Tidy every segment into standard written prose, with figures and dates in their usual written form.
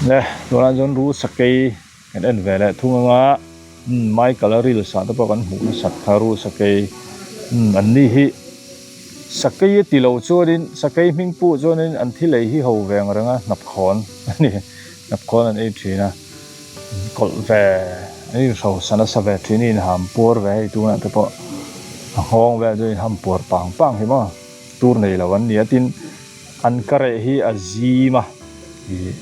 Le tunah chuan rul sakei kan en ve leh thung anga umm Michael a reels ah te pawh kan hmuh nasat kha rul sakei umm an ni hi sakei a ti lo chuanin sakei hming pawh chuanin an thil ei hi ho ve ang reng a hnapkhawn a ni hnapkhawn an ei thin a kawlh ve an inhrosa nasa ve thin a inham puar ve hei tunah te pawh a nghawng vel chu a inham puar pang pang hi maw tur nei lo an ni a tin an ka reh hi a zim a ih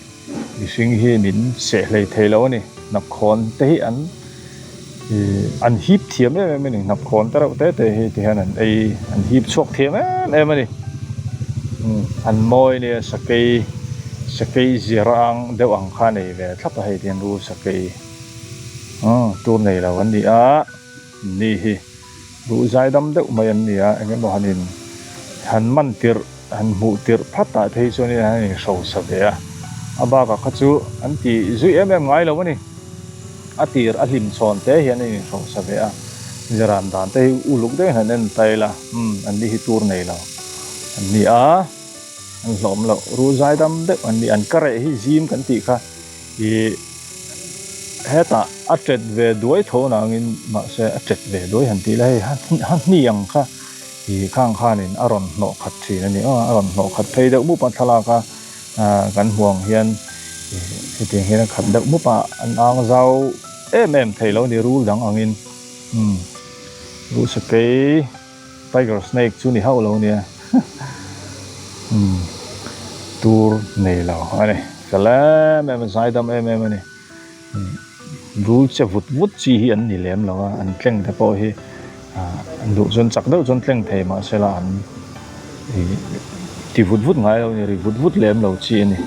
mihring hi min seh hlei thei lo a ni hnapkhawn te hi an ih an hip thiam em em a ni hnapkhawn te reuh te te hi ti hian an ei an hip chhuak thiam em em a ni umm an mawi nia sakei sakei zir ang deuh ang kha a nei ve thlap a hei ti hian rul sakei aw tur nei lo an ni a ni hi. Duh zaidam deuh mai an ni a, eng emaw han in han man tirh han hmuh tirh phat ah te hi chuanin an in hrosa ve a, a bakah kha chu an ti zui em em ngai lo a ni. A tir a hlim chhawn te hian an in hrosa ve a, ziran dan te hi uluk deuhin han en ta ila, umm an ni hi tur nei lo an ni a, an hlawm loh ru zaidam deuh an ni, an ka reh hi zim kan tih kha. Ih hetah a tet ve duai tho nangin mahse a tet ve duai han tih la hei ha hni ang kha ih khang khanin a rawn hnawh khat thin a ni aw a rawn hnawh khat phei deuh mup a thlalak a ah kan hmu ang hian ih hetiang hian a khat deuh mup a an ang zau em em thei lo a ni rul dang angin umm rul sakei. Tiger snake chu ni hauh lo nia umm tur nei lo a ni fel em em a zaidam em em a ni rul che vut vut chi hi an ni lem lo a an tleng te pawh hi ah an duh chuan chak deuh chuan tleng thei mahse la an ih ti vut vut ngai lo a ni ri vut vut lem lo chi a ni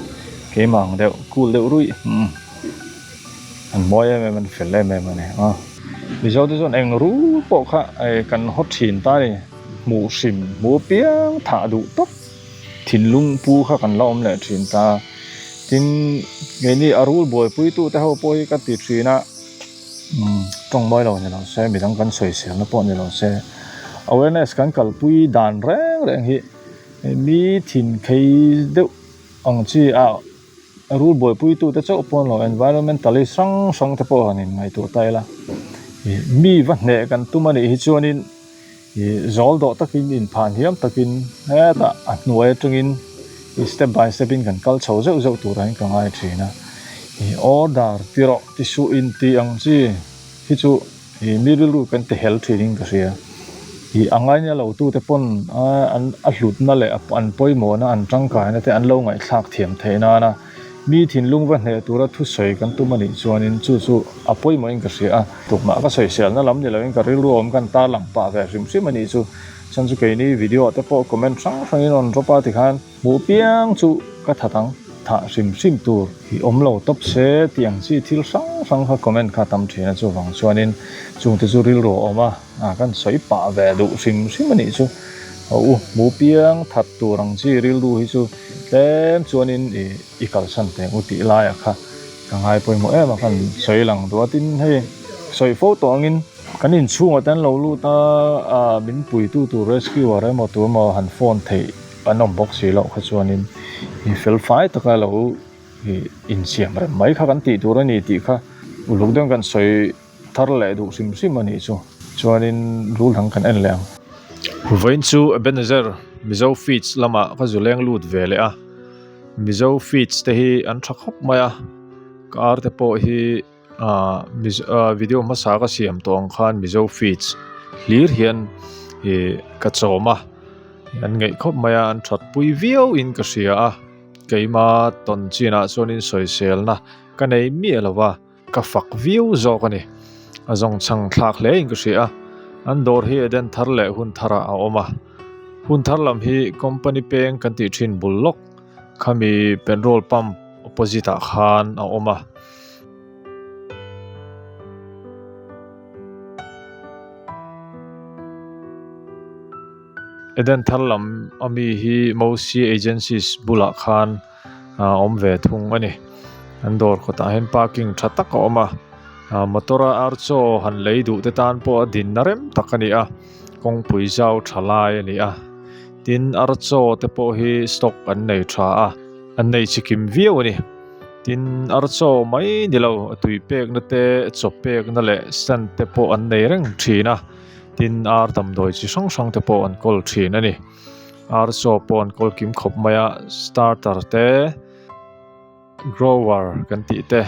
keimah ang deuh cool deuh ruih umm. An mawi em em an fel em em a ni a. Mizo te chuan eng rul pawh kha kan haw thin ta a ni. Hmuh hrim hmuh apiang thah duh tawp thinlung pu kha kan la awm leh thin ta. Tin keini a rul buaipui tu te ho pawh hi ka ti thin a umm tawng mawi lo ni lo se midang kan sawiselna pawh ni lo se awareness kan kalpui dan reng reng hi mi thin khei deuh ang chi a. A rul buaipuitute chauh pawh lo environmentalist hrang hrang te pawh han inngaihtuah ta ila ih mi va hneh kan tum a nih hi chuanin ih zawl dawh takin inphan hiam takin hetah a hnuai atangin ih step by step in kan kal chho zeuh zeuh turah hian ka ngai thin a ih order ti rawh ti suh in tih ang chi hi chu. Ih mi rilru kan ti hel thin in ka hria. Ih a ngaina lo tu te pawn an a hlutna leh an pawimawhna an tangkaina te an lo ngaihthlak thiam theih nana mi thinlung va hneh tura thusawi kan tum anih chuanin chu chu a pawimawh in ka hria a. Tukmah ka sawiselna lam ni loin ka rilru awm kan tarlang pah ve hrim hrim anih chu. Chuan chu keini video ah te pawh comment hrang hrangin rawn drop a tikhan. Hmuh piang chu ka that ang. Thah hrim hrim tur hi awm lo tawp se tih ang chi thil hrang hrang kha comment kha tam thin a chuvang chuanin chungte chu rilru a awm a, ah kan sawi pah ve duh hrim hrim a nih chu. A u hmuh piang that tur ang chi rilru hi chu tlem chuanin ih i kalsan teh u tih laiah kha ka ngai pawimawh em a kan sawi lang duh a tin hei sawi fo tawh angin kan inchhungah te an lo lut a ah min puitu tur rescuer emaw tur emaw han phone theih. An awm bawk si loh kha chuanin ih fel fai taka lo ih insiam rem mai kha kan tih tur a ni tih kha uluk deuhin kan sawi thar leh duh hrim hrim a nih chu. Chuanin rul dang kan en leh ang. Vawiin chu Ebenezer Mizo Feeds lamah ka zu leng lut ve leh a, Mizo Feeds te hi an tha khawp mai a, ka ar te pawh hi ah video hmasa ka siam tawh ang khan Mizo Feeds hlir hian ih ka chawm a. An ngaih khawp mai a, an that pui viau in ka hria a, keima tawn chinah chuanin sawiselna ka nei miah lo va, ka fak viau zawk a ni. A zawng chhang thlak hle in ka hria a, an dawr hi Eden thar leh hun tharah a awm a, hun thar lam hi company peng kan tih thin bul lawk khami petrol pump opposite ah khan a awm a. Eden thar lam a mi hi Mosi Agencies bulah khan a awm ve thung a ni. An dawr kawtah hian parking tha tak a awm a, ah motor a ar chaw han lei duh te tan pawh a dinna rem tak a ni a, kawngpui zau tha lai a ni a. Tin ar chaw te pawh hi stock an nei tha a, an nei chikim viau a ni. Tin, ar chaw mai ni lo, a tui pekna te, chaw pekna leh stand te pawh an nei reng thin a. Tin, ar damdawi chi hrang hrang te pawh an kawl thin a ni. Ar chaw pawh an kawl kim khawp mai a, starter te, grower kan tih te,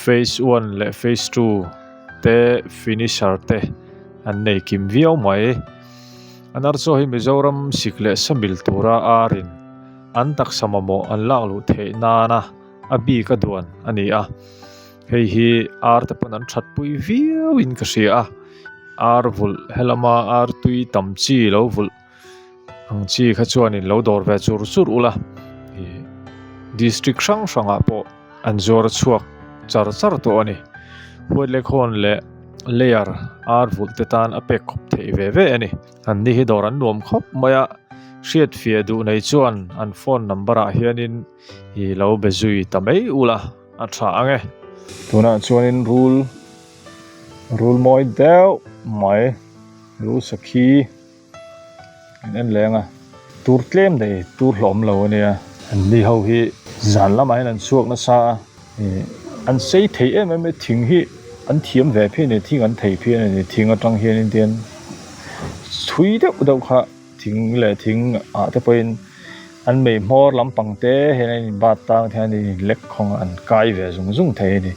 phase one leh phase two te, finisher te an nei kim viau mai. An ar chaw hi Mizoram sik leh sa mil tura arin an taksa mamawh an lak luh theih nana a bik a duan a ni a, hei hi ar te pawn an that pui viau in ka hria a, ar vulh helama ar tui tam chi lo vulh ang chi kha chuanin lo dawr ve chur chur ula ih district hrang hrangah pawh an zuar chhuak char char tawh a ni huatlekhawn leh layer ar vulh te tan a pek khawp theih ve ve a ni. An ni hi dawr an nuam khawp mai a, hriat fiah duh nei chuan an phone number ah hianin i lo be zui ta mai ula a tha ang e. Tunah chuanin rul rul mawi deuh mai rul sakhi an en leng a, tur tlem nei tur hlawm lo a nia. An ni ho hi zan lamah hian an chhuak nasa a. Ih an sei thei em em e thing hi an thiam ve phian a ni thing an thei phian a ni thing atang hianin te hian chhui deuh deuh kha thing leh thing ah te pawhin an mei hmawr lampang te hian an in bat tang te hian an in lek khawng a an kai ve zung zung thei a ni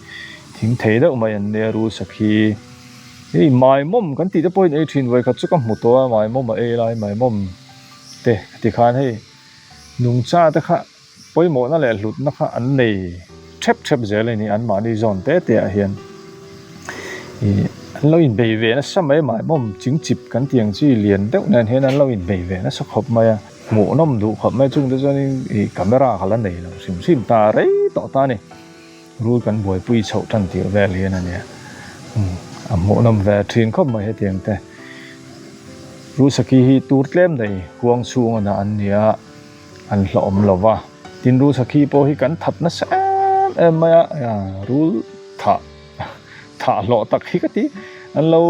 thing thei deuh mai an nia rul sakhi hei maimawm kan tih te pawhin ei thin vawikhat chu ka hmu tawh a maimawm a ei lai maimawm te tikhan hei nungcha te kha. Pawimawhna leh hlutna kha an nei thep thep zel a ni, anmahni zawn te te ah hian ih an lo inbei ve nasa mai mai mawm chingchip kan tih ang chi lian deuh nen hian an lo inbei ve nasa khawp mai a, hmuhnawm duh khawp mai chung te chuanin ih camera kha la nei lo hrim hrim ta rei tawh ta a ni, rul kan buaipui chhoh tan tirh vel hian a nia, umm a hmuhnawm ve thin khawp mai hetiang te, rul sakhi hi tur tlem nei huang chhung a dah an ni a. An hlawhawm lo va, tin rul sakhi pawh hi kan that nasa em em mai a, rul thah thah hlawh tak hi ka ti. An lo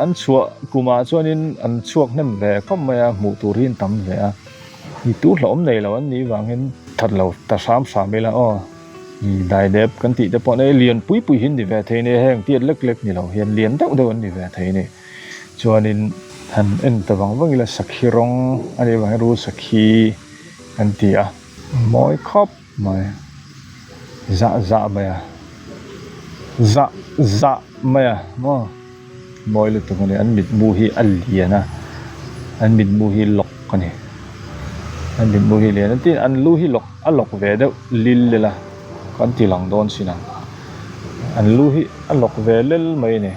an chhuah kumah chuanin an chhuak hnem ve khawp mai a, hmuh tur hi an tam ve a. Mi tu hlawhawm nei lo an nih vangin that lo ta hram hram ila aw. Daidep kan tih te pawh nei lian pui pui hi an ni ve thei a ni, heng tiat lek lek ni lo hian lian deuh deuh an ni ve thei a ni. Chuanin han en ta vang vang ila sakhi rawng a nih vangin rul sakhi an ti a mawi khawp mai zah zah mai a zah zah mai a maw mawi lutuk a ni an mitmu hi a lian a an mitmu hi lawk a ni an mitmu hi lian a tin an lu hi lawk a lawk ve deuh lil ila kan ti lang dawn sin ang an lu hi a lawk ve lel mai a ni.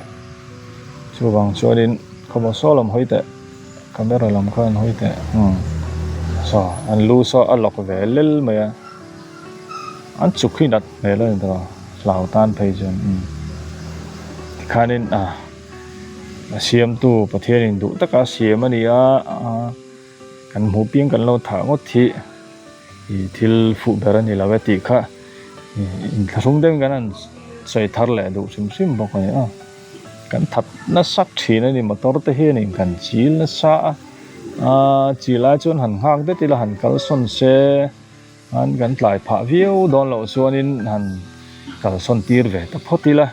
Chuvang chuanin khawmaw saw lam hawi teh camera lam khan hawi teh umm saw an lu saw a lawk ve lel mai a an chuk hi nat hmel a ni tawh a hlau tan phei chuan umm tikhanin ah a siamtu Pathianin duh taka a siam a ni a kan hmuh piang kan lo thah ngawt hi ih thil fuh ber a ni lo e tih kha ih inthlahrung deuhin kan han sawi thar leh duh hrim hrim bawk a ni a kan that nasa thin a ni motor te hianin kan chil nasa a aaa chi lai chuan han nghak det ila han kalsawn se an kan tlai phah viau dawn loh chuanin han kalsawn tir ve ta phawt ila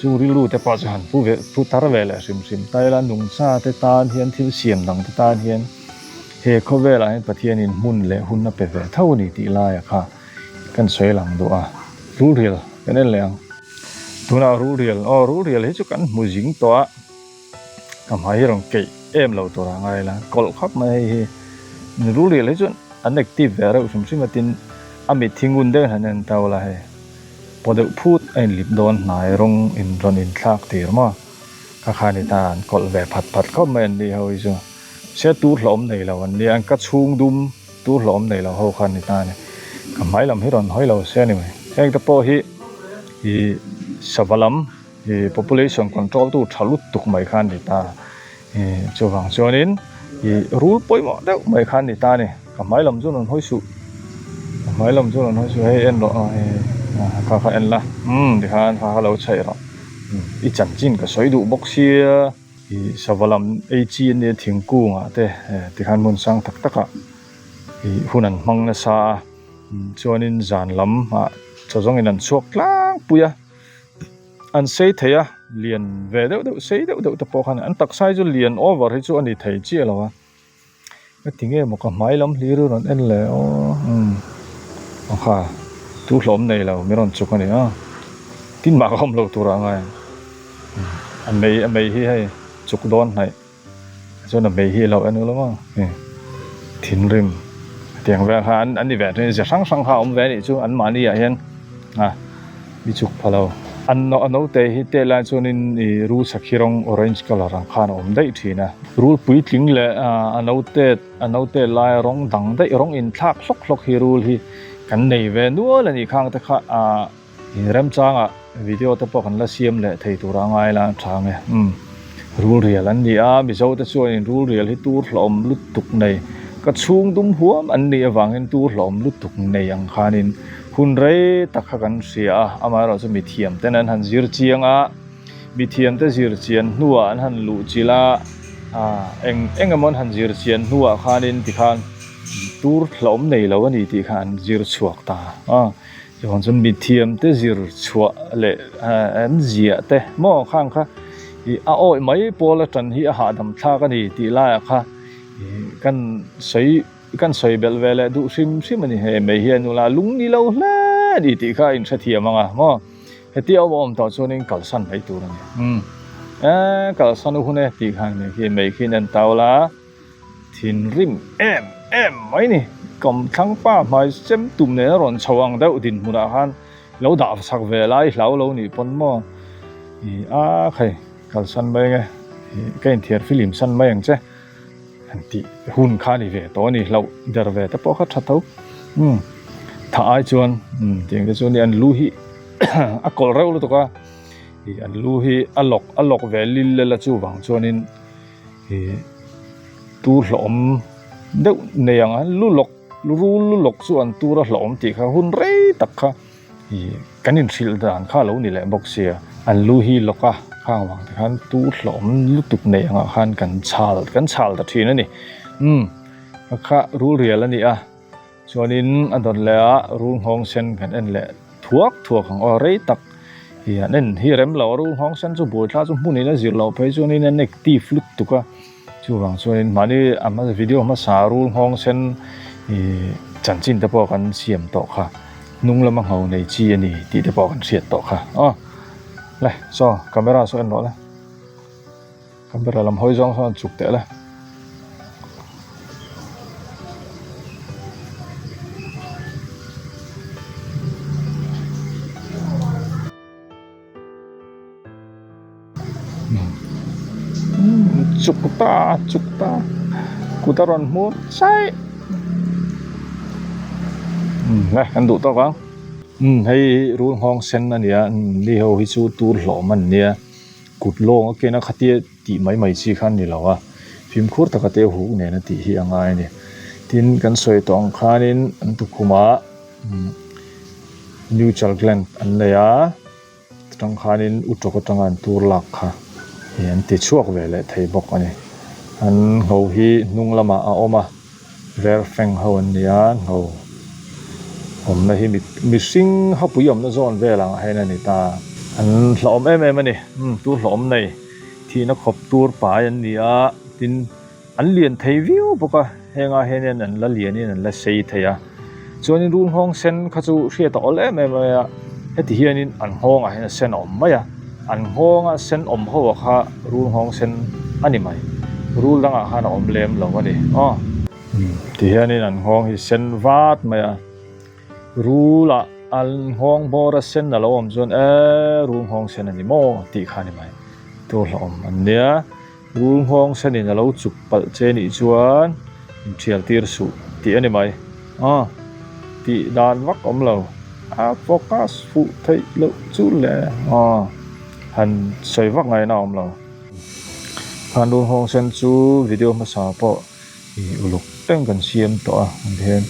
chung rilru te pawh chu han pu ve pu tar ve leh hrim hrim ta ila nungcha te tan hian thil siam dang te tan hian he khawvelah hian Pathianin hmun leh hun a pe ve tho a ni tih laia kha kan sawi lang duh a rulrial kan en leh ang. Tunah rulrial aw rulrial hi chu kan hmu zing tawh a ka hmai hi rawn keih em lo tur a ngai la kawlh khawp mai hei hi rulrial hi chu an active ve reuh hrim hrim a tin a mit hi ngun deuhin han en tau la hei paw deuh phut a inlip dawn hnai rawng in rawn inthlak tir maw kha kha ni ta an kawlh ve phat phat khawp mai an ni ho hi chu se tur hlawm nei lo an nia an ka chhung dum tur hlawm nei lo ho kha an ni ta a ni ka hmai lam hi rawn hawi lo se a ni mai heng te pawh hi ih sava lam ih population control tu tha lutuk mai kha an ni ta ih chuvang chuanin ih rul pawimawh deuh mai kha an ni ta a ni ka hmai lam chu rawn hawi suh ka hmai lam chu rawn hawi suh hei en rawh hei kha kha en la umm tikhan kha kha lo chhaih rawh i chanchin ka sawi duh bawk sia. Ih sava lam ei chi an nia thingkung ah te tikhan hmun sang tak tak ah ih hun an hmang nasa a chuanin zan lam ah. Chaw zawngin an chhuak tlangpui a, an sei thei a, lian ve deuh deuh sei deuh deuh te pawh khan an taksa hi chu lian over hi chu a ni thei chiah lo a, heti nge maw ka hmai lam hlir hi rawn en leh aw umm aw kha tu hlawm nei lo min rawn chuk a ni a, tin mah ka awm lo tur ah a ngai ang a mei a mei hi hei chuk dawn hnaih. Chuan a hmei hi a lo en ula maw hei thinrim tiang vel kha an ni ve thin ze hrang hrang kha a awm ve a nih chu an mahni ah hian a mi chuk pha lo an a naute hi teh lai chuanin ih rul sakhi rawng orange colour ang khan a awm daih thin a rul puitling leh a naute a naute laia rawng dang daih rawng inthlak hlawk hlawk hi rul hi kan nei ve nual a nih khang te kha ah. Remchangah video te pawh kan la siam leh thei tur a ngai la a tha ang e. Umm rul rial an ni a, Mizo te chuanin rul rial hi tur hlawm lutuk nei, ka chhung dum huam an nih avangin tur hlawm lutuk nei ang khanin hun rei tak kha kan hria a, amaherawhchu mithiam ten an han zir chiang a, mithiam te zir chian hnuah an han luh chilh a, eng eng emaw an han zir chian hnuah khanin tikhan tur hlawm nei lo a ni tih kha an zir chhuak ta a. Chuan chuan mithiam te zir chhuah leh an ziah te maw khang kha ih a awih mai pawl a tan hi a hahdam thlak a ni tih laiah kha ih kan sawi kan sawi belh ve leh duh hrim hrim a ni hei mai hian nula lung ni lo hle a ni tih kha a inhrethiam ang a maw hetia awm awm tawh chuanin kalsan mai tur a ni umm eee kalsan u hun e tih khan mai khi in en tau la. Thinrim em em mai ni. Kamthlang pa hmai chem tum nen a rawn chho ang deuh dinhmunah khan lo dah chak ve lai hlau lo nih pawn maw ih a khai kalsan mai ange ih ka inthiar film san mai ang che han tih hun kha a ni ve tawh a ni hlauh der ve te pawh kha tha tho umm tha ai chuan umm tiang te chu an lu hi a kawlh reuh lutuk a ih an lu hi a lawk a lawk ve lil lel a chuvang chuanin. Ih tur hlawhawm deuh nei ang a lu lawk rul lu lawk chu an tur a hlawhawm tih kha hun rei tak kha ih kan inhrilh dan kha a lo ni leh bawk sia an lu hi lawk a khang vang te khan tur hlawhawm lutuk nei angah khan kan chhal kan chhal ta thin a ni umm kha rul rial a ni a. Chuanin a dawt leh a rul nghawng sen kan en leh thuak thuak ang aw rei tak hi an en hi rem lo a rul nghawng sen chu buaithla chu hmunin a zir loh phei chuanin an active lutuk a chuvang chuanin mahni a hma video hmasa rul nghawng sen ih chanchin te pawh kan siam tawh kha hnung lama ngho nei chi a ni tih te pawh kan hriat tawh kha aw le saw camera saw en rawh le. Camera lam hawi zawng sawn chuk teh la. Chuk ta chuk ta kut a rawn hmur chaih le kan duh tawk ang hei rul nghawng sen a ni a mi ho hi chu tur hlawm an nia. Kut lawng a ken a khatia tih mai mai chi khan ni lo a, fimkhur taka te huk nen a tih hi a ngai a ni. Tin, kan sawi tawh ang khanin an tukhumah nuchal gland an nei a, atang khanin utawk atanga an tur lak kha ih an ti chhuak ve leh thei bawk a ni. An ngho hi hnung lamah a awm a. Verfeng ho an ni a, ngho awmna hi mihring hapui awmna zawn vel ang ah hian a ni ta. An hlauhawm em em a ni, umm tur hlauhawm nei thihna khawp tur pai an ni a, tin an lian thei viau bawk a, hengah hian an la lianin an la sei thei a. Chuanin rul nghawng sen kha chu hriat a awl em em mai a, heti hianin an nghawngah hian a sen a awm mai a, an nghawnga sen awm ho ah kha rul nghawng sen a ni mai, rul dangah khan a awm lem lo a ni aw. Ti hianin an nghawng hi sen vat mai a, rul ah an nghawng bawr a sen a lo awm chuan eee rul nghawng sen a ni maw tih kha a ni mai, tur hlauhawm an nia. Rul nghawng senin a lo chuk palh che nih chuan inthial tir suh tih a ni mai. Aw, tih dan vak awm lo. A focus fuh theih loh chu le. Aw, han sawi vak ngaihna awm lo. Khan rul nghawng sen chu video hmasa pawh ih uluk reng kan siam tawh a. An hian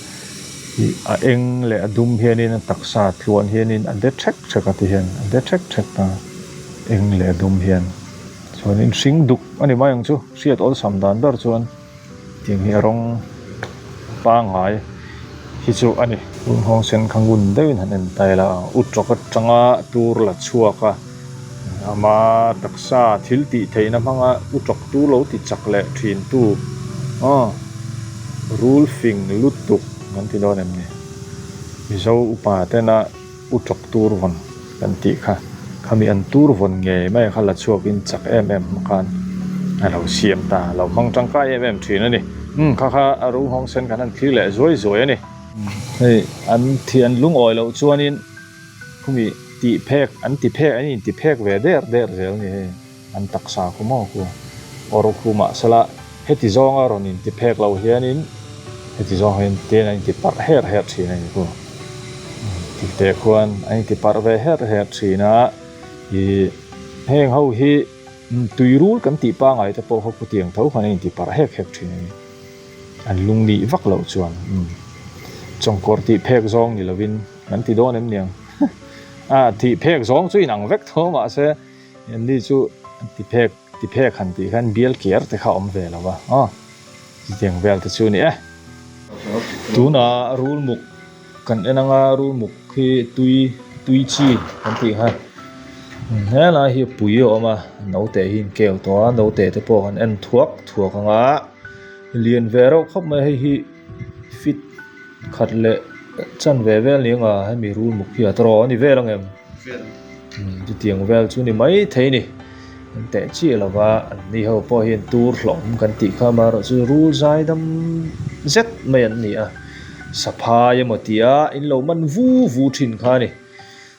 ih a eng leh a dum hianin a taksa tluan hianin a de thek thek a ti hian a de thek thek ta eng leh a dum hian. Chuanin hring duk a ni mai ang chu, hriat awlsam dan ber chuan tiang hi a rawng pangngai hi chu a ni. Rul nghawng sen kha ngun deuhin han en ta ila utrawk atanga tur la chhuak a ama taksa thil tih theihna hmanga utrawk tur lo ti chak leh thin tu aw rul fing lutuk kan ti dawn em ni Mizo upa tena utrawk tur vawn kan tih kha khami an tur vawn ngei mai kha la chhuak in chak em em hma khan a lo siam ta a lo hmang tangkai em em thin a ni umm kha kha a ru nghawng sen kan han thlir leh zuai zuai a ni. Hei an thian lungawi loh chuanin khumi tih phek an ti phek an inti phek ve der der zel a ni hei an taksa khu maw khu awr khu mahsela heti zawnga rawn inti phek loh hianin heti zawng hian tian an inti parh her her thin a ni khu tih te khuan an inti parh ve her her thin a ih heng ho hi tuirul kan tih pangai te pawh kha khutiang tho khan an inti parh hek hek thin a ni. An lung nih vak loh chuan umm chawngkawr tih phek zawng ni lovin kan ti dawn em niang a tih phek zawng chu inang vek tho mahse anni chu ti phek ti phek han tih khan bial ker te kha awm ve lo va aw chutiang vel te chu a ni e. Tuna rulmuk kan en anga rulmuk khi tui tui chi kan tih kha helai hi pui a awm a naute hi an keu tawh a naute te pawh kan en thuak thuak anga lian ve reuh khawp mai hei hi fit khat leh chanve vel ni anga hemi rulmuk hi a tawrh a ni vel ang em chutiang vel chu ni maithei a ni. An teh chiah lo va, an ni ho pawh hian tur hlawm kan tih kha amaherawhchu chu rul zai dam zet mai an ni a, saphai emaw tia in lo man vu vu thin kha a ni.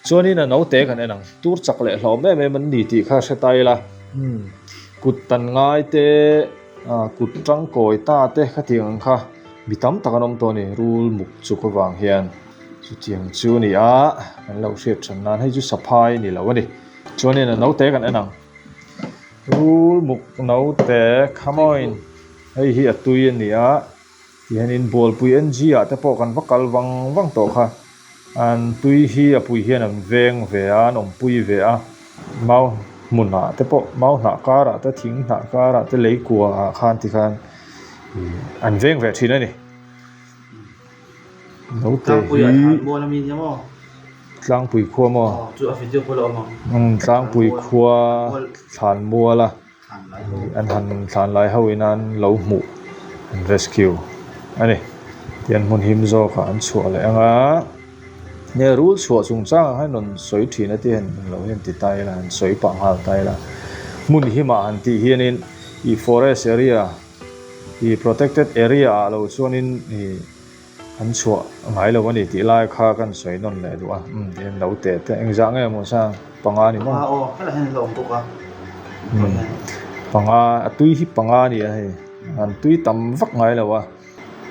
Chuanin a naute kan en ang, tur chak leh hlawm em em an ni tih kha hre ta ila, umm kut tan ngai te, kut tangkawi ta te khatiang ang kha mi tam tak an awm tawh a ni, rul muk chuk avang hian chutiang chu a ni a, kan lo hriat than nan hei chu saphai a ni lo a ni. Chuanin a naute kan en ang. Rul muk naute khamawiin hei hi a tui a ni a tihianin Bualpui NG ah te pawh kan va kal vang vang tawh kha. An tui hi a pui hian an veng ve a an awmpui ve a mau hmunah te pawh mau hnah karah te thing hnah karah te lei kua ah khan tikhan an veng ve thin a ni. Naute hi Tlangpui khua maw? Tlangpui khua thlan mual a an han thlan lai ho in an lo hmuh an rescue a ni tian hmun him zawk ah an chhuah leh ang a nge rul chhuah chungchang ah hian rawn sawi thin a ti hian englo hian ti ta ila han sawi pah nghal ta ila hmun him ah han tih hianin ih forest area ih protected area ah lo chuanin ih an chhuah ngai lo a ni tih lai kha kan sawi nawn leh duh a umm tihian lo teh teh engzah nge maw sang panga ni maw aw helai hian alo awm bawk a umm panga a tui hi panga a ni a hei an tui tam vak ngai lo a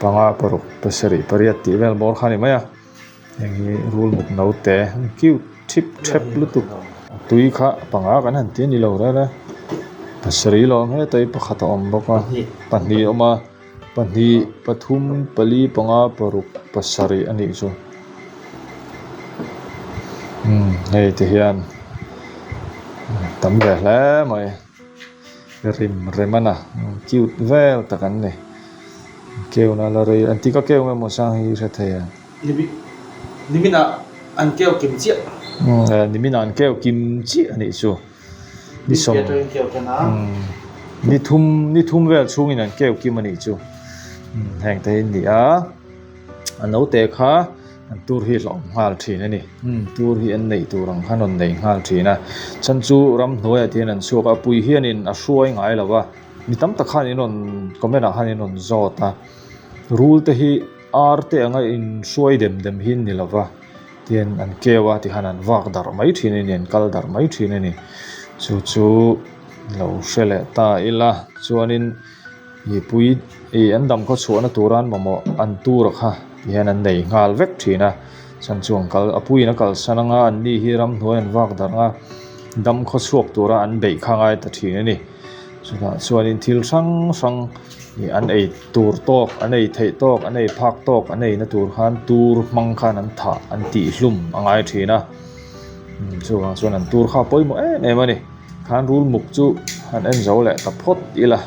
panga paruk pasarih pariat tih vel bawr kha a ni mai a heng hi rul muk naute cute thip thep lutuk a tui kha panga kan han ti a ni lo reng a pasarih lawm hetah hi pakhat a awm bawk a pahnih a awm a. Pahnih, pathum, pali, panga, paruk, pasarih a nih chu. Umm hei ti hian tam ve hle mai rim rem a na cute vel tak an ni keuna la rei an tika keu nge maw sang hi hre thei ang. Niminah an keu kim chiah. Umm niminah an keu kim chiah a nih chu. Ni sawm ni thum ni thum vel chhungin an keu kim a nih chu heng te hi an ni a a naute kha an tur hi hlawm nghal thin a ni tur hi an neih tur ang khan rawn nei nghal thin a chhan chu ramhnuaiah te hian an chhuak a pui hianin a hruai ngai lo va mi tam tak khan in rawn comment ah khan in rawn zawt a rul te hi ar te anga inhruai dem dem hi an ni lo va. Tihian an keu a tikhan an vak darh mai thin a ni an kal darh mai thin a ni chu chu lo hre leh ta ila chuanin mipui ih an dam khaw chhuahna tura an mamawh an tur kha tihian an nei nghal vek thin a chhan chu an kal a puiin a kalsan anga an ni hi ramhnuai an vak darh anga dam khaw chhuak tura an beih kha ngai ta thin a ni. Chutah chuanin thil hrang hrang ih an ei tur tawk an ei theih tawk an ei phak tawk an ei na tur khan tur hmang khan an thah an tih hlum a ngai thin a chuvang chuan an tur kha a pawimawh em em a ni khan rul muk chu han en zo leh ta phawt ila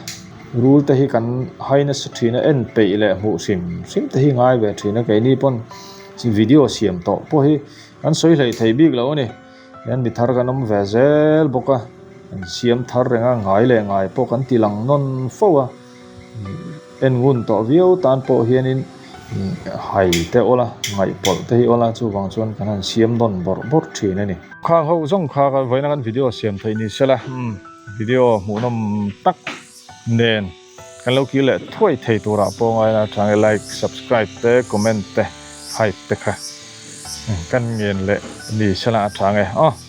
rul te hi kan hai nasa thin a en peih leh hmuh hrim hrim te hi ngai ve thin a keini pawn. Video siam tawh pawh hi kan sawi hleih thei bik lo a ni. Hian mi thar kan awm ve zel bawk a, kan siam thar reng a, ngai leh ngai pawh kan ti lang nawn fo a, en ngun tawh viau tan pawh hianin hai te awl a, ngaihpawlh te hi awl a, chuvang chuan kan han siam nawn bawrh bawrh thin a ni. Khang ho zawng kha vawiin a kan video siam theih ni sela, video hmuhnawm tak nen kan lo kir leh thuai thei turah pawh ngaina atang e like, subscribe te, comment te, hype te kha kan ngen leh ni sela atang e aw.